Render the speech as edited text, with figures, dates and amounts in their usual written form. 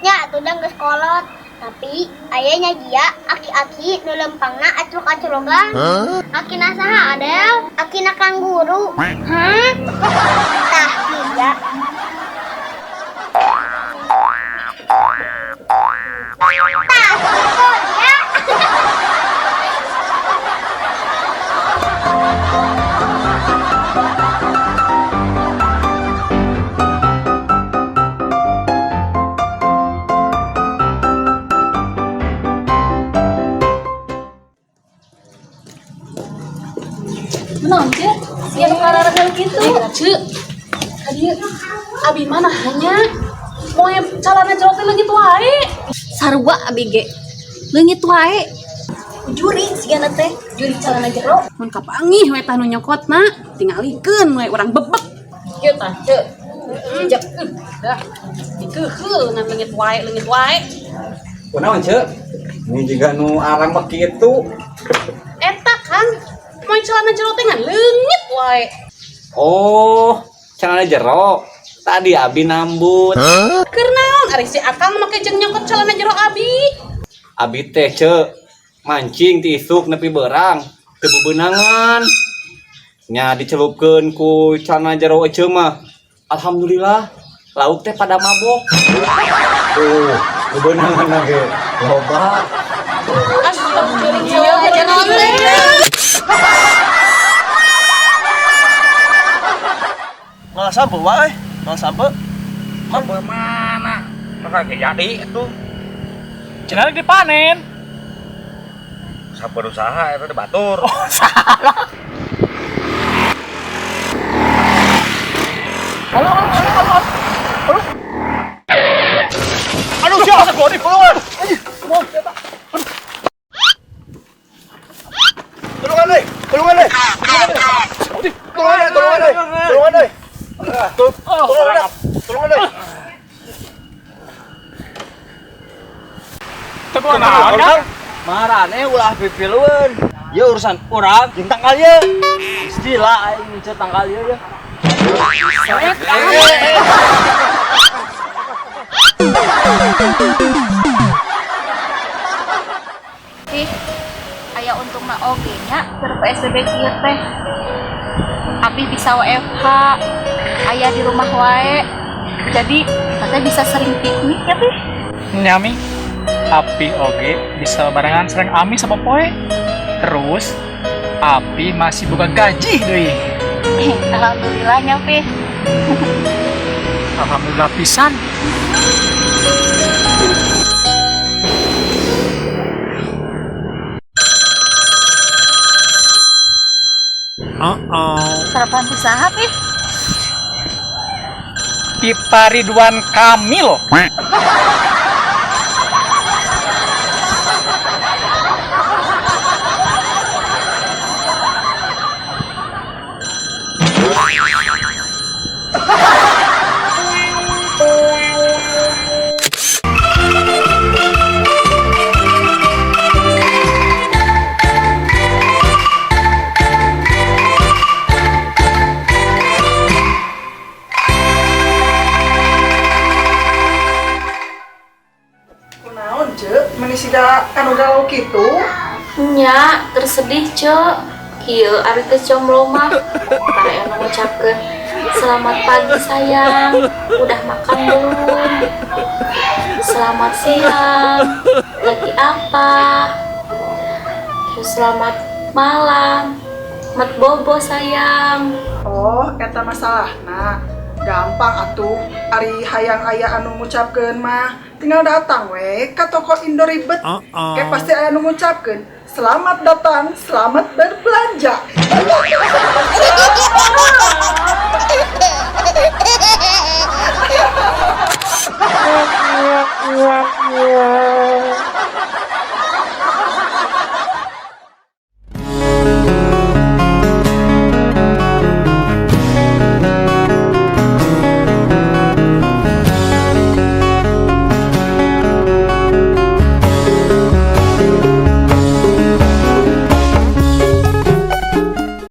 Nya atuh da geus kolot. Tapi aya nya Gia aki-aki nu lempangna acrok-acrogan. Akina saha Adel? Akina Kang Guru. Hah? Tah Gia. Tah kitu dia. Menaon, Ceu? Sia nu karareuheul kitu. Ceu, tadi abi mana hanya mau calana jero teh leungit wae. Sarua abi ge. Leungit wae. Jurig sigana teh, jurig calana jero. Mun kapanggih we tah nu nyokotna, tingalikeun we urang bebek. Kieu tah, Ceu. Jejak. Dah, dikeheul ngan leungit wae, leungit wae. Kunaon, Ceu? Ini juga nu arang mah kitu. Eta Kang, mau celana jero teh ngan leungit wae. Oh, celana jero. Tadi abi nambut. Keur naon ari si Akang make jeung nyokot celana jero abi? Abi teh, Ceu, mancing ti isuk nepi beurang, teu bebenangan. Nya dicelupkeun ku celana jero eceu mah. Alhamdulillah, lauk teh pada mabok. Tuh, bebenangan lagi. Loba. Astagfirullah. Malah sampe wae, malah sampe. Sampai mana? Maka jadi itu. Cenah dipanen. Sampai usaha itu di batur. Oh, salah. Halo, halo, halo, halo. Aduh, siapa gua nih? Tulungan euy, tulungan euy. Tulungan euy, tulungan euy. Tulungan euy. Tulungan euy. Tulungan euy. Teguh naon, Kang? Marane ulah pipilueun. Ya urusan urang jeung tangkal ieu. Istilah aing ngece tangkal ieu ya. Ih, aya untungna oge nya keur PSBB kieu teh. Abi bisa WFH, aya di rumah wae. Jadi kita teh bisa sering piknik ya, Pi. Nyami. Api oge bisa barengan sering ami sama poe. Terus Api masih buka gaji deui. Alhamdulillah nya, Pi. Alhamdulillah pisan. Sarapan ti saha, Pi? Pipa Ridwan Kamil. Kunaon, Ceu? Meni siga anu galau kitu? Nya, tersedih, Ceu. Kieu ari teh jomblo mah. Tara anu ngucapkeun selamat pagi sayang, udah makan belum? Selamat siang, lagi apa? Terus selamat malam, mat bobo sayang. Oh, eta masalahna. Gampang atuh, ari hayang aya anu ngucapkeun mah tinggal datang we ka toko Indo Ribet. Kayak pasti aya anu ngucapkeun, selamat datang, selamat berbelanja.